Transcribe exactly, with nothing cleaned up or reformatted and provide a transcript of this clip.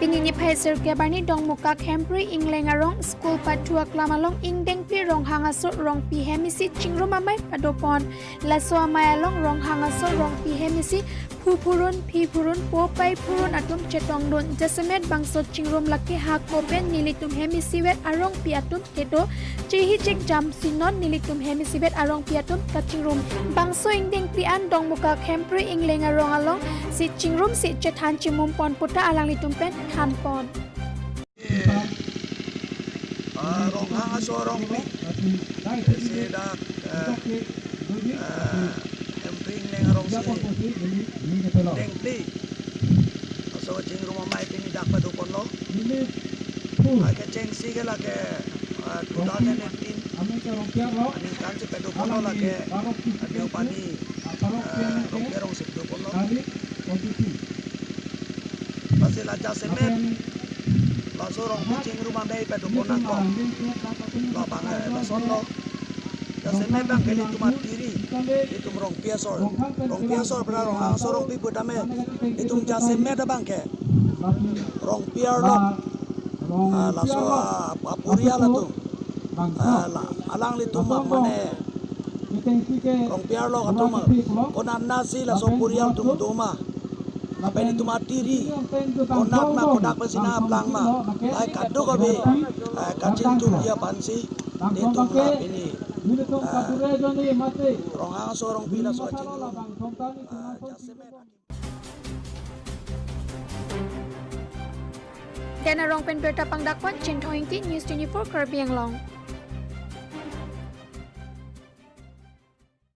Pini niphai sirkep arni Dongmukak Hemprui Ingleng arong school pathu aklam along ingdeng phli Ronghang aso Rongpi hem isi chingrum amei padopon. Laso amei along Ronghang aso Rongpi hem isi phu phurun, phi phurun, po pai phurun atum chetongdun. Jasemet bangso chingrum lake hako pen nelitum hem isivet arongpi atum kedo. Chehi chek jam sinon nelitum hem isivet arongpi atum kachingrum. Bangso ingdeng phli an Dongmukak Hemprui Ingleng arong along si chingrum si chethan chimum pon puta alanglitum pen than pon. Ah, Ronghang aso Rongpi. Isi dak, eh, eh, Hemprui Ingleng arong si ingdeng phli aso chingrum amei pini dak padoponlo. Lake chengsi ke lake, ah, two thousand eighteen aningkan si padoponlo lake, ah, Deopani, ah, Rongpi arong si padoponlo. Lasi la jasemet laso Rongpi chingrum amei padopon nangkok. Labang, eh, lasonlo. Jasemet abang ke ilitum atiri, ilitum Rongpi asor. Rongpi asor pen Ronghang aso Rongpi putame, ilitum jasemet abang ke Rongpi arlok, ah, laso, ah, apurial atum, ah, la, alanglitum mane Rongpi arlok atum, ah, konatnasi laso purial atum doma. Lapen ilitum atiri, konat ma, kodak pensi nangplang ma, lahai kadokave, eh, kachinthurji aphansi, ilitum la pini, eh, Ronghang aso Rongpi laso chingrum, eh, jasemet. Den arong pen birta pangdakpon Chinthong Ingti, News twenty-four Karbi Anglong.